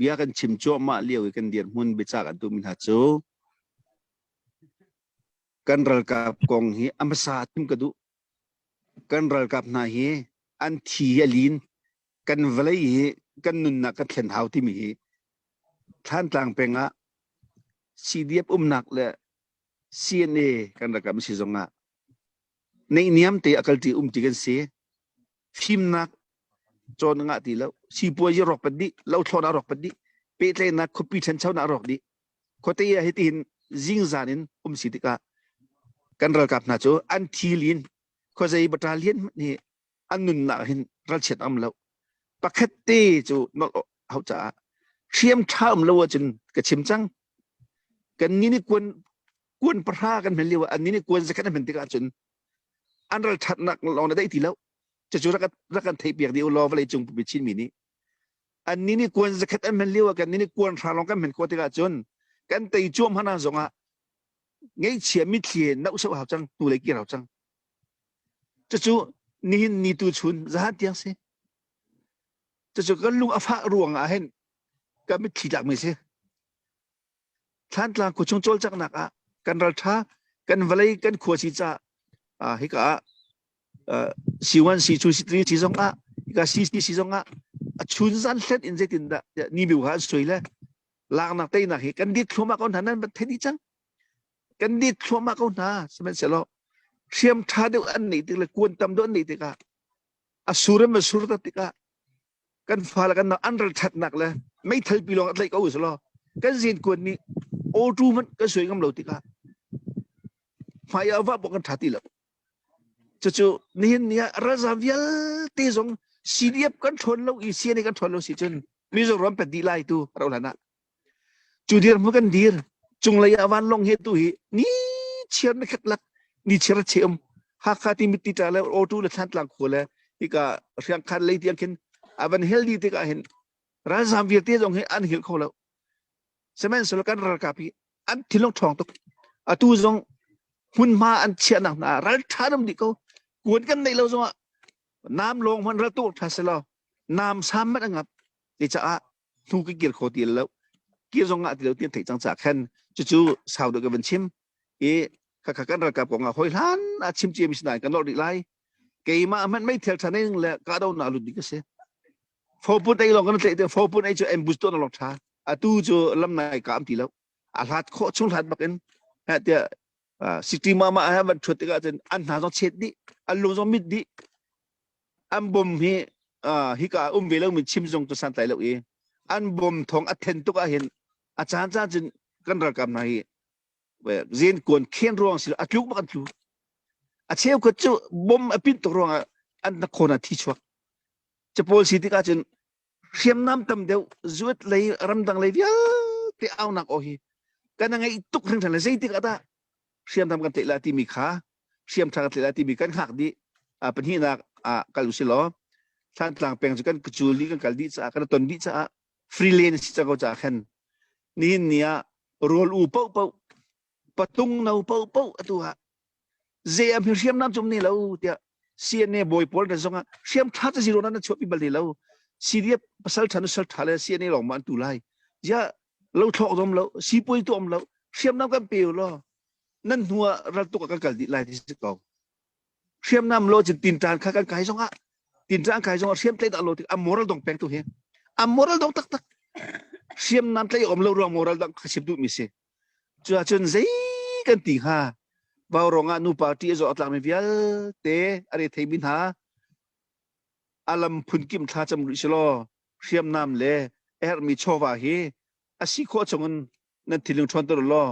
Bia kan chim cuahmah lio i kan dirhmun biacah kan duhmi hna cu kan ralkap kong hi a hmasa chim ka duh. Kan ralkap hna hi an thi a lin. Kan vawlei hi kan nunnak kan thlen hau timi hi Thlantlang peng ah CDF umnak le CNA kan ralkap si zong ah neihniam te a kalṭi umṭi kan si. Fimnak cawn a ngah ti lo. Sipuazi rawk pat dih, lothlawnak rawk pat dih, pehtlaihnak khuapi ṭhanchonak rawk dih. Khuate ah hitihin zingzan in um si tikah kan ralkap hna cu an thi lin khuazei battalion hmanh hi an nunnak hin ralchiat am lo. Pakhat te cu nolh hau caah hriam ṭha um lo ahcun ka chim cang. Kan ni nih kuan kuan pahra kan hman lio ah an ni nih kuan zakhat an hman tikah cun an ralṭhatnak lawng na daih ti lo. Cucu rak rak kan theihpiak dih u law vawlei cung pumpi Chinmi nih. Annih nih kuan zakhat an hman lio ah kan nih nih kuan hra lawng kan hman khawh tikah cun kan tei cuam hana zongah ngeihchia mitthli he nohsoh hau cang hnulei kir hau cang. Cucu nihin ni tu chun zahan tiang si. Cucu kan lung a fah ruang ah hin kan mitthli tlakmi si. Thlantlang khuachung cawlcanghnak ah kan ralṭha kan vawlei kan khua si caah ah hika ah C1 C2 C3 si zong ah hika CC si zong ah a chun zan hlet in zeitindah ni biu ha an suai le laknak teinak hi kan dit thluahmah ko hna nan van thei dih cang kan dit thluahmah ko hna sihmanhsehlaw hriam ṭha deuh an neih tik le kuan tam deuh an neih tikah a sur in a sur ta tikah kan fale kan an ralṭhatnak le meithal pi lawng a tlaih ko usulaw kan zin kuan nih awṭu hmanh kan suai ngam lo tikah hmai ah vah pawh kan ṭha ti lo. Cucu nihin ni ah ralzaam vialte zong CDF kan ṭhawn lo i CNA kan ṭhawn lo si cun Mizoram pet dih lai tu rauh hlan ah. Cu dirhmun kan dir cunglei ah vanlawng he tu hi ni chiar na khat lak ni chiar a che um Hakha ti mit ti ṭa le Awtu le Thlantlang khua le hika Hriangkhan lei tiang khin a van hel dih tikah hin ralzaam vialte zong hi an hil kho lo. Sihmanhsehlaw kan ralkap hi an thinlung ṭhawng tuk. Atu zong hmunhma an chiahnak hna ral ṭha dam dih ko. Kuan kan neih lo zongah nam lawng hmanh ral tuk ṭha selaw nam sam hmanh a ngap. Ti caah hnu ka kir kho ti lo kir zong ngah ti lo ti an theih cang caah khan cucu sau deuh ka van chim i khakha kan ralkap kong ah hoi hlan ah chim cia mi si nain kan lor rih lai keimah hmanh meithel tha ning le kahdohnak nak lut ding ka si fopun ei lawng kan tlaih te fopun ei cu ambush tuah na lawng tha atu cu lam nai ka am ti lo a hlat khawh chung hlat bak in tiah city mama ha van thut tikah cun an hna zong chet dih an lung zong mit dih an bom hi hika um ve lo mi chim zong cu santlai lo i an bom thong a then tuk ah hin a caan caan cun kan ralkap hna hi zen kuan khen ruang si a tluk bak an tlu a cheukhat cu bom a pin tuk ruangah an na khona thi chuak capawl si tikah cun hriamnam tam deuh zuat lei ramdang lei vialte aunak aw hi kan ngeih tuk hringhran le zeitik ah dah hriamnam kan tlaih la timi kha hriam tha kan tlaih la timi kan hngak dih pahnihnak ah kal usih law Thlantlang peng cu kan cul dih kan kal dih caah kan ton dih caah free lane si cang ko caah khan nihin ni ah rawl u paoh paoh patung no paoh paoh atu ah zei am hi hriamnam cum ni lo tiah CNA bawi pawl na zong ah hriam tha ca zero na chuahpi bal lo CDF pasal tha nusal tha le CNA lawng ma an tu lai zia lo thlok zom lo sipui tu om lo hriamnam kan pe lo nan hnu ah ral tuk ah kan kal dih lai ti si ko hriamnam lo cun tinṭan kha kan kai zong ah tinṭan kai zong ah hriam tlaih dah lo tik a moral dong peng tu hi a moral dong taktak hriamnam tlaih om lo ruang moral dong kha chim duh mi si Cuahcun zei kan ti hnga? Vaurawng ah nu party a zawh a tlakmi vialte a re theimi hna a lam phunkim thlacam rih selaw hriamnam le a herhmi chawva hi a si khawh chungin nan thinlung ṭhawnter u law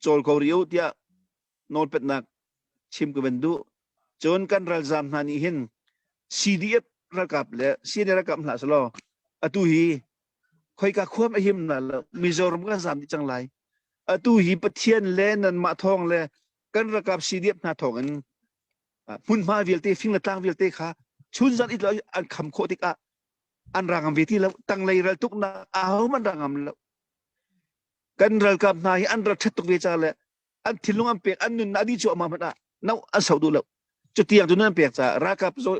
cawl ko rih u tiah nawlpetnak chim ka van duh. Cun kan ralzaam hna nih hin CDF ralkap le CNA ralkap hlah selaw atu hi khoika khuam a him na lo Mizoram kan zam dih cang lai atu hi Pathian le nanmah thawng le kan ralkap CDF hna thawng in hmunhma vialte fing le tlang vialte kha chunzan it lo an kham khawh tikah an ra ngam ve ti lo tanglei ral tuknak ahohmanh ra ngam lo kan ralkap hna hi an ral ṭhat tuk ve ca le an thinlung an pek an nun a dih cuahmah hmanh ah no an so duh lo cutiang cu nan pek caah ralkap zo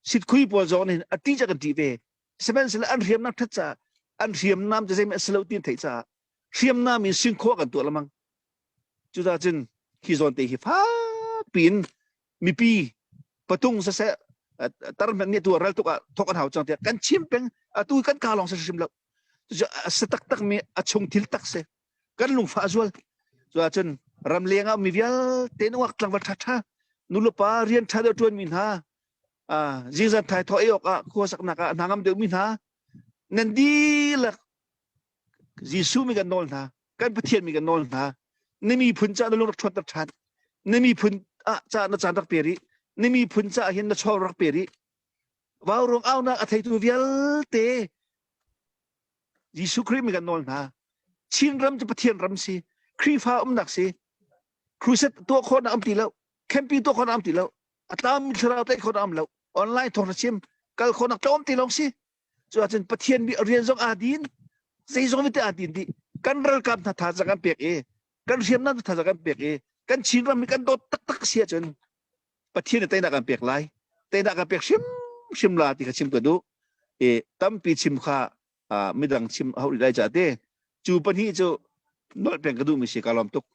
sitkhui pawl zong nih a ṭih ca kan ṭih ve sihmanhsehlaw an hriamnam ṭhat caah. An hriamnam cu zeihmanh a si lo ti an theih caah hriamnam in singkhua kan tuah lengmang. Cucaah cun hi zawn te hi fak piin mipi patung siseh tar hmanh nih tu ral tuk ah thok an hau cang tiah kan chim peng atu kan ka lawng si hrim lo. Cucu a si taktak mi a chung thil tak si. Kan lungfah a zual. Cucaah cun ramleng ah mi vialte nuak tlangval ṭhaṭha nulepa rian ṭha deuh ṭuanmi hna zingzan thai thawh ei awk ah khua saknak ah hna ngam deuhmi hna nan dihlak Jesuh mi kan nawl hna kan Pathian mi kan nawl hna na miphun ca na lung rak ṭhawnter ṭhan na miphun ah ca na caan rak pe rih na miphun ca hin na chaw rak pe rih vauruang aunak a theitu vialte Jesuh Khrih mi kan nawl hna Chin ram cu Pathian ram si Khrihfa umnak si crusade tuah khawhnak am ti lo camping tuah khawhnak am ti lo a tlam thlarau tlaih khawhnak am lo online thawng chim kal khawhnak tlawm ti lawng si cu ahcun Pathian rian zong aa din zeizong vialte aa din dih kan ralkap hna thazaang kan pek i kan hriamnam thazaang kan pek i kan Chin ram hi kan dawt taktak si ahcun Pathian nih teinak kan pek lai teinak kan pek hrimhrim la ti kha chim ka duh i tampi chim kha midang chim hau rih lai ca te cu pahnih cu nolh peng ka duhmi si ka lawm tuk.